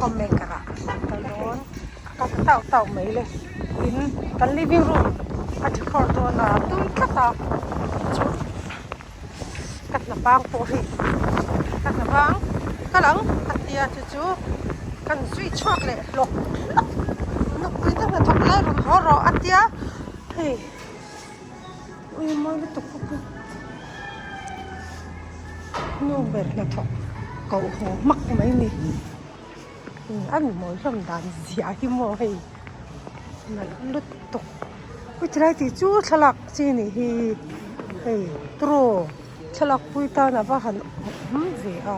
Home maker ah kan kal dawn a kal ta tauh tauh mai le in kan living room a decor dawn a tum tlat a chu ka hna bang pawh hi ka hna bang kal ang a tia chu chu kan zui chhuak leh hlawk hlawk nupui te hnathawk lai rawn haw rawh a tia hei ui mawi lutuk bawk a nu ber hnathawk koh haw hmak mai a ni an mawi hlawm dan ziah hi maw hei nalh lutuk ui tilai tih chu thlalak chi a nih hi hei turaw thlalak pui tan a va han awm ve a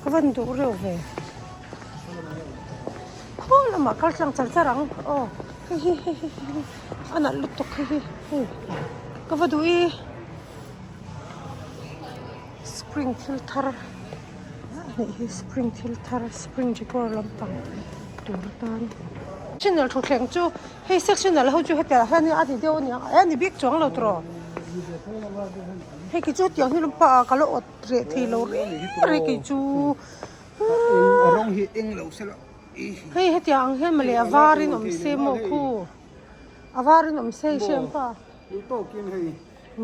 ka van duh reuh ve khaw lamah kal tlang char char ang aw hei hi hei hi a nalh lutuk hei hi hei ka va duh i spring thil thar nih hi spring thil thar spring decor lampang tur atan sectional thutthleng chu hei sectional ho chu hetiang hian a ni deuh aniang a ni bik chuang lo tawh hei ki chu tiang hi lampa ah ka la awt reh thei lo reng reng kei chu hei hetiang ang hian mawle a varin awm se maw khu a varin awm se i hriat pa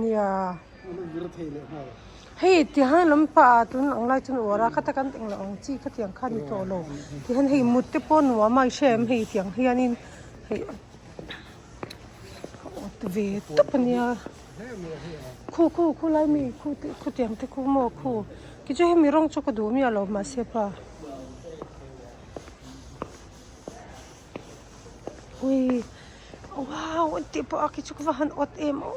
nia hei tihian lam pah ah tun ang lai chuan uar a khata kan englo ang chi khatiang kha a ni tawh lo tihian hei mut te pawh nuam a i hria em hei tiang hianin hei a awt ve tawp ania khu khu khu lai mi khu te khu tiang te khu maw khu ki chu hemi rawng chu ka duh miah lo mahse pa ui wow an tih pawh a khi chu ka va han awt em aw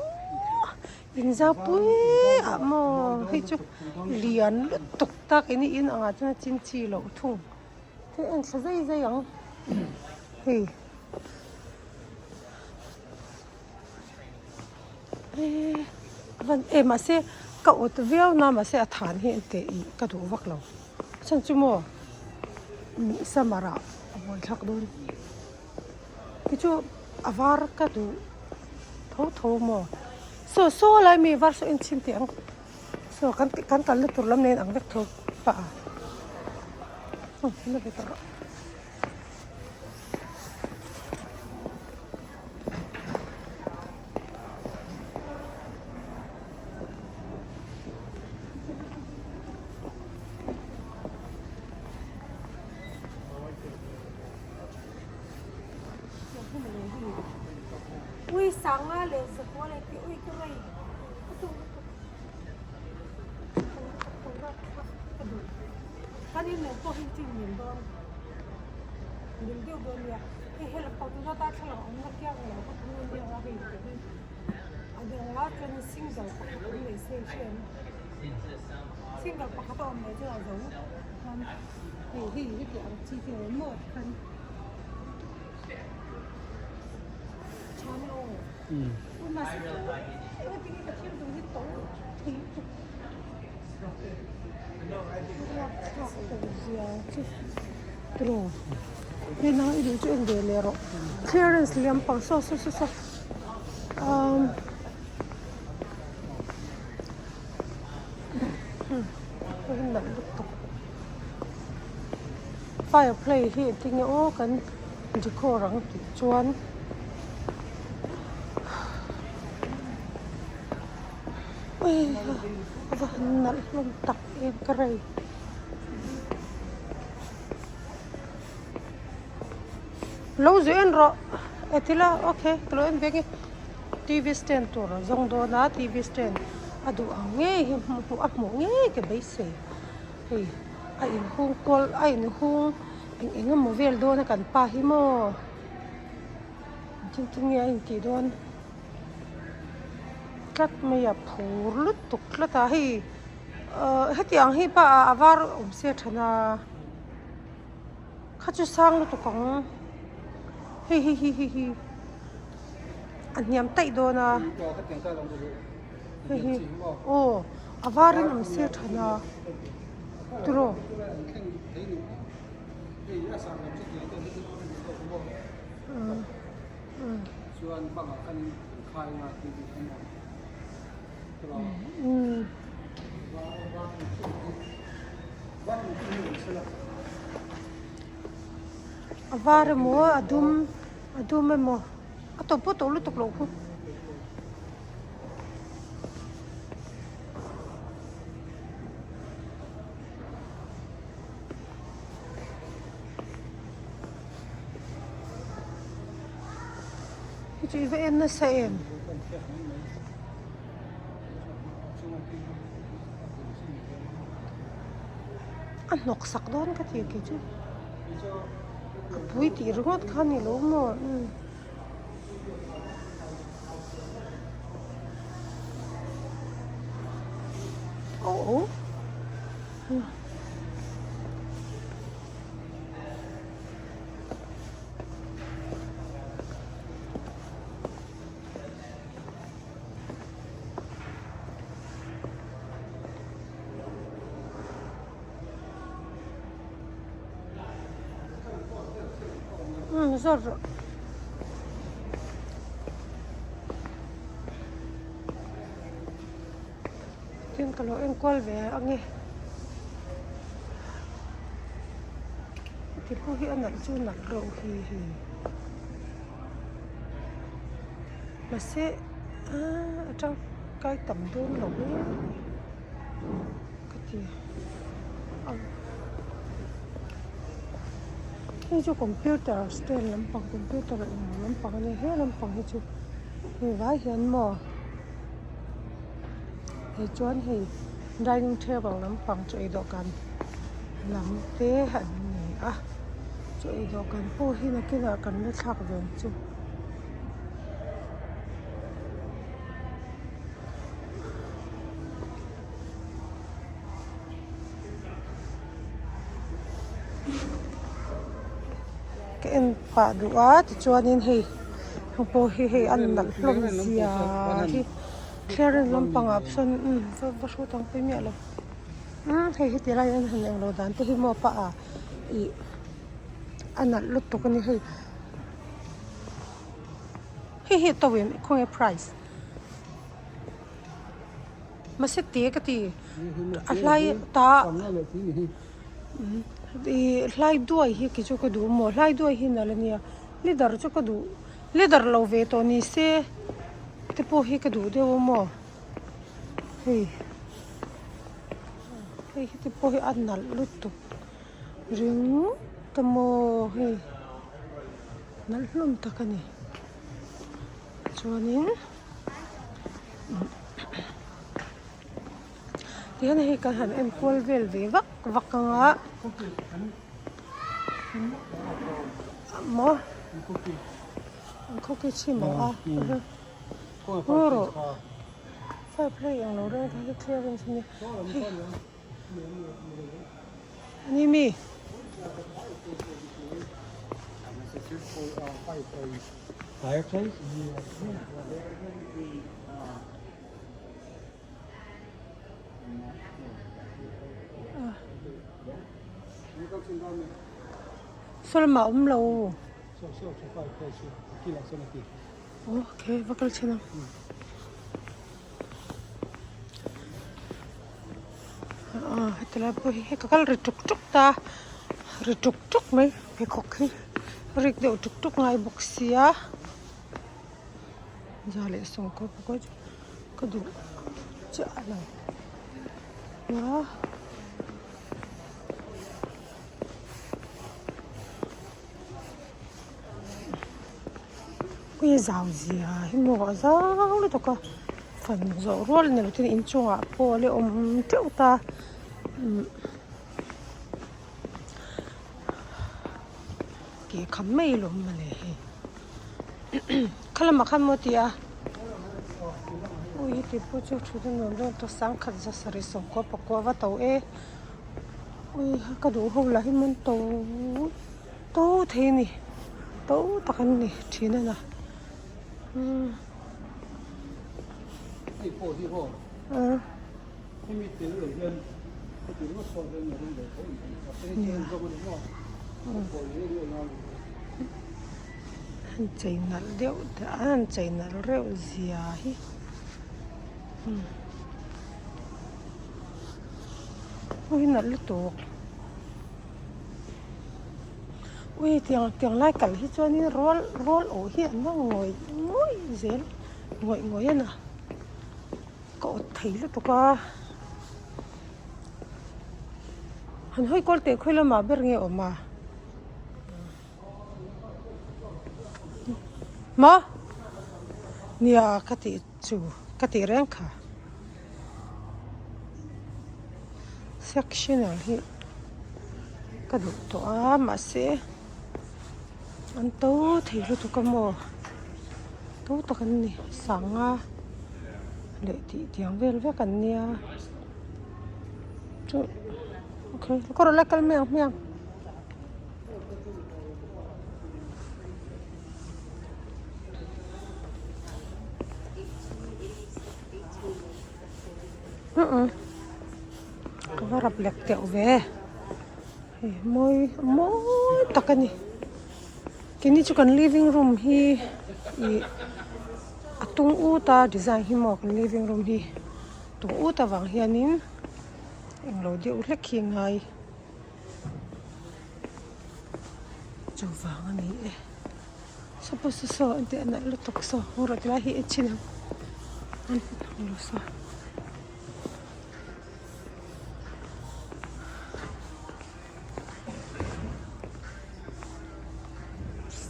inzau pui ah maw hei chu lian lutuk tak in in angah chuan a chin chi loh thung hei a enthla zai zai ang hei e mahse ka awt viau na mahse a than hi engte ih ka duh vak lo chhan chu maw summer ah a buai thlak dawn khi chu a var ka duh tho tho maw saw saw lai mi var saw en chhin teh ang saw kan kan kalna tur lam nen ang vek tho pah a la ve tawh rawh. Ui sanga leh zakua leh tih ui ka rei ka duh lutuk kan in nen pawh hi chin min dawn min deuh dawn nia hei he lam pang tuna darthlalang a awm na kiang lo ka tum a nia hei ti hi a dang ah chuan single pakhat awm leh se hria em single pakhat a awm leh chuan a zo chuan hei hei heti ang chi te awm maw tikhan tha ni aw mahse engtin nge ka thil duh hi to thei lutuk. Clearance liam pang saw saw saw saw umm nalh lutuk fireplay hi engtin nge aw kan decor ang tih chuan. A va han nalh hlawm tak em ka rei. Lo zu en rawh e thil a okay ka lo en ve nge tv stand tur a zawng dawn a tv stand a duh ang ngei hi hmuh a hmuh ngei ka beisei hei a inhung kual a inhung eng eng emaw vel dawn a kan pa hi maw engtin nge a intih dawn. Tlat mai a phur lutuk tlat a hei ahh hetiang hi pa ah a var awm se a then a kha chu sang lutuk ang hei hi hi hi hi a hniam taih dawn a hei hi aw a var in awm se a then a tiraw. Chuan bangah khan inkhai nga tih bik an awm A var emaw a dum a dum emaw a tawp pawh tawh lutuk loh khu. Hei chu i va en nasa em? A hnawk sak dawn ka ti kei chu a pui tih ringawt kha a ni lo maw umm. Aw aw Umm zawt rawh. Tin ka lo enkual ve ang e. Heti pawh hi a nalh chu nalh reuh hi hei. Mahse aaa a tangkai tam dawn lo e ka ti a hei chu computer stand lampang computer englo lampang a nia he lampang hi chu hei vai hian maw hei chuan hei dining table lampang chaw ei dawhkan lam te an ni a chaw ei dawhkan pawh hi nakinah kan la thlak ve ang chu. Ka en pah duh a tichuanin hei heng pawh hi hei a nalh hlawm zia hi clearance lampangah sawn umm va hrut ang pawh miah lo umm hei heti lai hian han englo dan te hi maw pa ih a nalh lutuk a ni hei. Hei hi to em khawnge price mahse te ka ti a hlai ta ih hlai duai hi kei chu ka duh maw hlai duai hi nalh ania leather chu ka duh leather lo ve tawh ni se te pawh hi ka duh deuh a maw hei hei hi te pawh hi a nalh lutuk ringawt a maw hei. Nalh hlawm tak a ni chuanin tihian hei kan han en kual vel ve vak vak ang a maw an khawki chhim ang a ngaw rawh fireplace ang lo reng kha hi clearance a nia hei. Ni mi. Sawlama awm lo. Okay, va kal chhin ang. Aw heti lai pawh hi hei ka kal ri tuk tuk ta ri tuk tuk mai pheikhawk hi rik deuh tuk tuk ngai bawk sia za leh sawmkaw pakua chu ka duh chiah a lo a. Ui zau zia hi maw a zau lutuk a fan zawh rual a ni lo tin inchungah pawh a la awm teuh ta umm ke kham mai alawm mawle hei khalamah khan maw ti a ui heti pawh chu thut a nuam dawn ta sangkhat za sarih sawmkua pakua va to e ui ka duh ho lah hi mawn to. To thei a ni to tak an ni thin a na umm an chei nalh deuh an chei nalh reuh zia hi umm hei hi nalh lutuk. Ui tiang tiang lai kal hi chuanin rual rual awh hi an la ngawih ngawih zel ngawih ngawih a na ka awt thei lutuk a han hawi kual teh khawi lamah ber nge awm a maw nia ka tih chu ka tih reng kha sectional hi ka duh tawh a mahse an to thei lutuk a maw to tak an ni sanga leh tih tiang vel vek an nia chu okay kawr la kal mai ang hmiang. Ka va rap lek teuh ve hei mawi mawi tak a ni keini chu kan living room hi ih a tung ut a design hi maw kan living room hi tung ut avang hianin englo deuh hlek hi a ngai. Chuvang a ni e suppose saw saw an tih a nalh lutuk saw haw rawh tilai hi en chhin ang an hmu lo saw.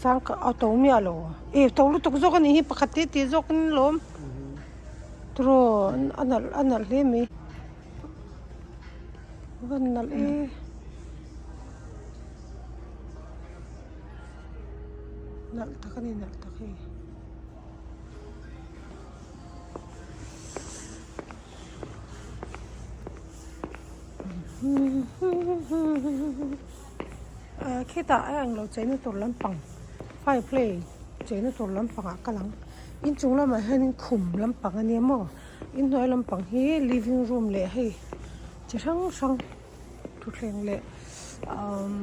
Sang ka a to miah lo e to lutuk zawk a nih hi pakhat te te zawk in lawm tiraw a nalh a nalh hle mai. Van nalh e. Nalh tak a ni nalh tak hei. Khitah a englo cheina tur lampang fireplace cheina tur lampangah ka lang inchung lamah hianin khum lampang a nia maw. Inhnuai lampang hi living room leh hei chi hrang hrang thutthleng leh umm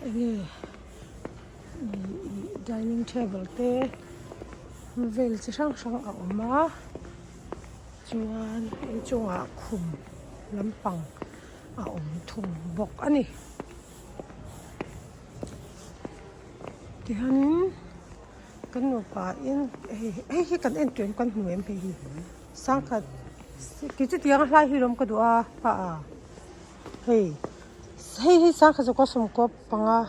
enge ihh dining table te vel chi hrang hrang a awm a chuan inchungah khum lampang a awm thung bawk a ni tihianin. Kan nupa in hei hei hi kan en tawh em kan hmu em hei hi sangkhat kei chu tiang a hlai hi lawm ka duh a pa a hei hei hi sangkhat zawk a sawmkaw panga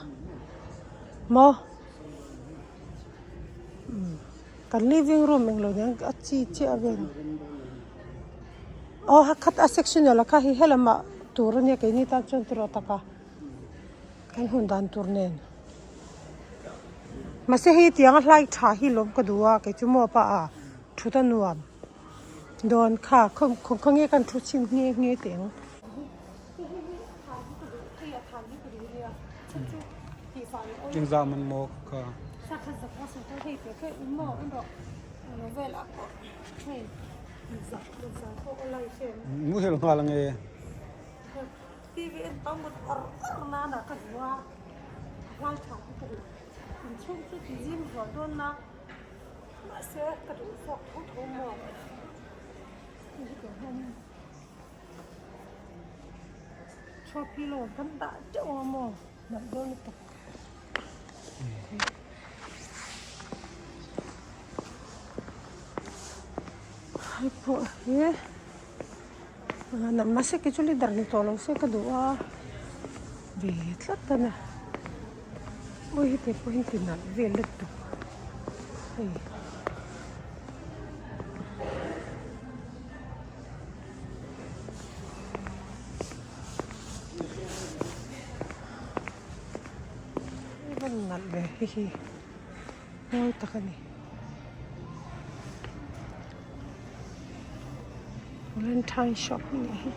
maw kan living room englo nen a chi chiah vel aw khat a sectional a kha hi helamah tur ania keini tan chuan tiraw taka kan hun dan tur nen. Mahse hei tiang a hlai tha hi lawm ka duh a kei chu maw pa a thut a nuam dawn kha khaw nge kan thu chhin nghe nghe teh ang. Engzah man maw kha. Muhil nghal ange. TV en pang mut awr awr nan ah ka hmu a, a hlai tha hi ka duh. Inchhung chu ti zim zual dawn na, mahse ka duh zawk tho tho maw. Hei hi tah hian throw pillow kan dah teuh ang maw, nalh dawn lutuk. Hei pawh hi. Mahse kei chu leader ni tawh lo se ka duh a ve tlat a ni awi heti pawh hi ti nalh vel lutuk hei. Hei nalh ve hei hi mawi tak a ni. Valentine shop a nih hi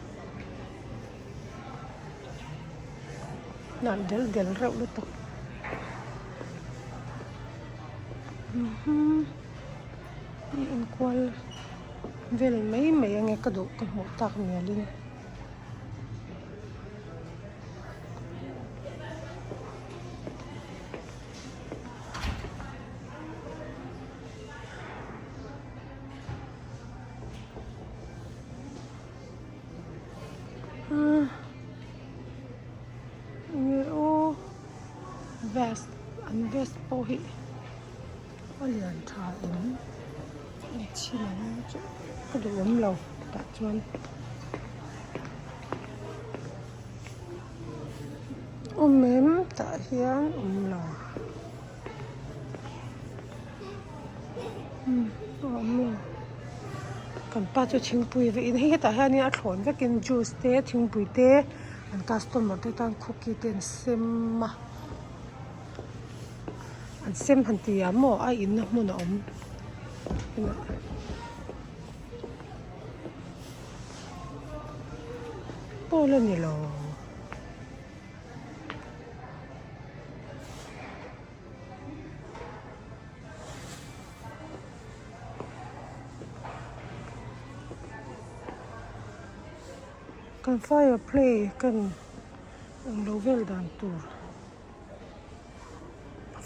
hnah del del reuh lutuk i enkual vel mai mai ange ka duh ka hmuh tak mialin. Enge aw. An vest pawh hi a lian tha em a chhin ang chu ka duh awm lo tah chuan awm em tah hian awm lo umm a awm lo kan pa chu thingpui a va in a hei hetah hianin a thlawn vekin juice te thingpui te an customer te tan cookie te an sem a. An sem han ti ah maw a inna hmun a awm pawl a ni lo. Kan fire play kan englo vel dan tur.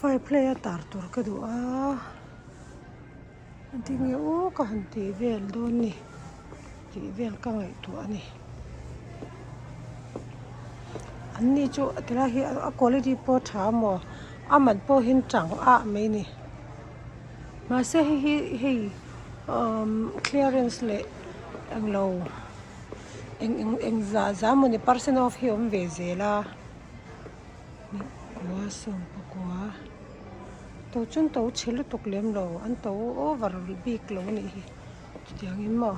Fire play a tar tur ka duh a tinge u ka han tih vel dawn ni tih vel ka ngaihtuah a ni an ni chu tilai hi a quality pawh a tha maw a man pawh hi tang ah mai a ni mahse hei hi hei umm clearance leh englo eng eng eng zah zah mawni percent off hi a awm ve zel a. Kua sawm pakua to chuan to chhe lutuk lem lo an to over bik lo anih hi chutiang in maw.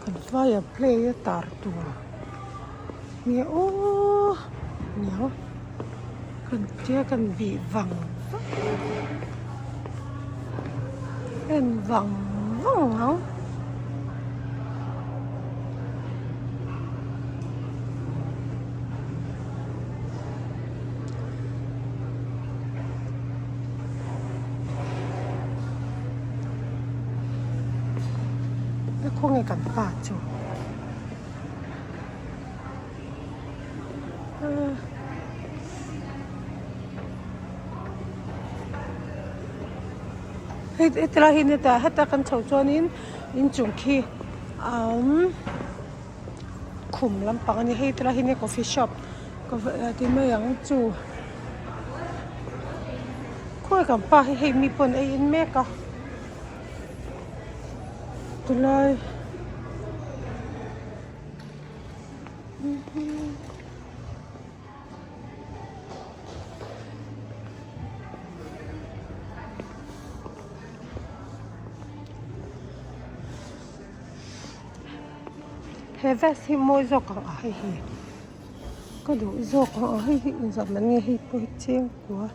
Kan fire play a tar tur nge aw niang kan tia kan bih vang vang en vang vang ang. Khawnge kan pa chu hei hetilai hi hetah heta kan chhoh chuanin inchung khi a awm. Khum lampang a ni hei tilai hi coffee shop ti mai ang chu khawi kan pa hi hei mi pawn ei in mek a tilai He vest hi mawi zawk ang a hei hi ka duh zawk ang a hei hi engzah man nge hei pawh hi cheng kua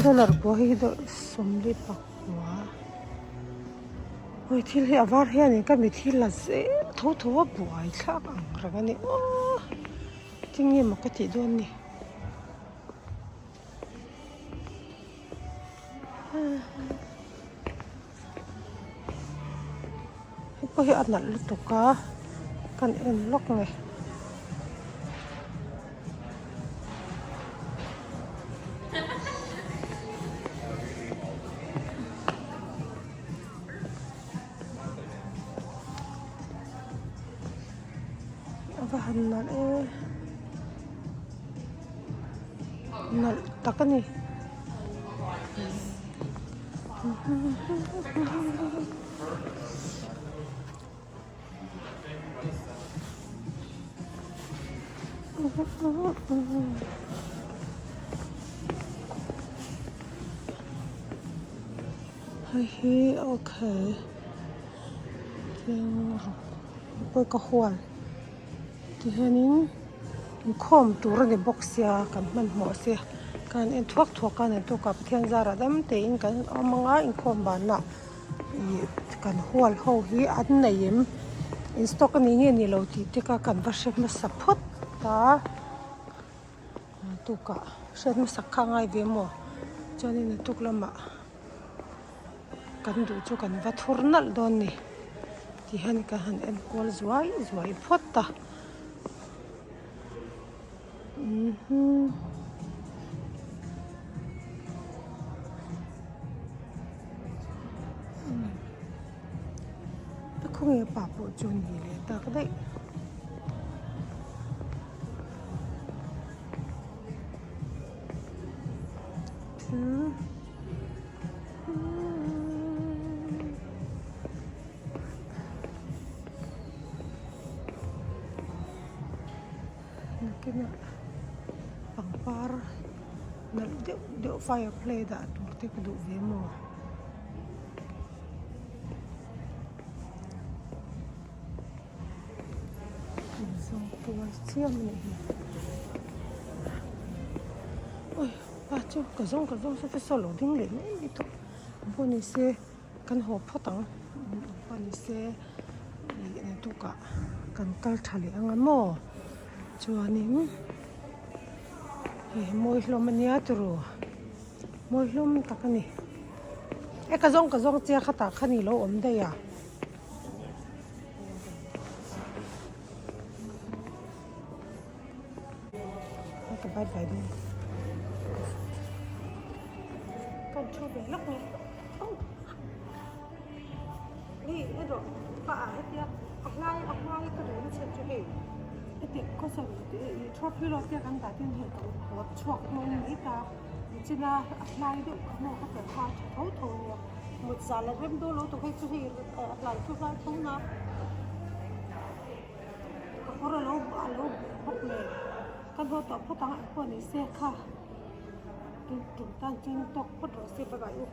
dollar kua hei hi sawmli pakua awi thil hi a var hianin ka mit hi la zel tho tho a buai thlak ang reng a ni aw tinge maw ka tih dawn ni. Hei pawh hi a nalh lutuk a kan en lawk nge. A va han nalh e nalh tak a ni. Hei hi okay pawh ka hual tihianin inkhawm tur a ni bawk sia kan hmanhmawh sia kan en thuak thuak a ni tawk a Pathian zarah dam tein kan awm ang a inkhawm banah ih kan hual ho hi an nei em in stock a ni nge ni lo tih te kha kan va hre hmasa phawt a tukah hriat hmasak kha a ngai ve maw chuanin a tuk lamah. Kan duh chu kan va thur nalh dawn ni ti hian ka han en kual zuai zuai phawt a umm a khawnge pa pawh chu ni leh tak daih. Nakinah pangpar nalh deuh deuh fire play dah tur te ka duh ve maw. Zawng kual chiam a nih hi awi pa chu ka zawng ka zawng saw te saw lo ding leh mai mai tawh pawh ni se kan haw phawt ang pawh ni se ih naktukah kan kal tha leh ang a maw chuanin hei mawi hlawm ania turu mawi hlawm tak a ni e ka zawng ka zawng chiah khatah khan i lo awm daih a. Ka bye bye dawn. Kan thu ve lawk ni. Oh. Ni erawh pa ah hetia a hlai a hlai ka duh na chhan chu hei heti khawsam throw pillow te kan dah tin hei kan pawt chhuak dawn mai ta. Nichina a hlai deuh kha maw ka tel kha a tha tho tho nia. Mut zal a rem dawn lo tawh hei chu hei a hlai chu hlai tho na. Ka kawr a lo a lo buh bawk nen ka hlawh tawh phawt ang engpawh ni se kha tun tum tan chuan tawk phawt rawh se bye bye u.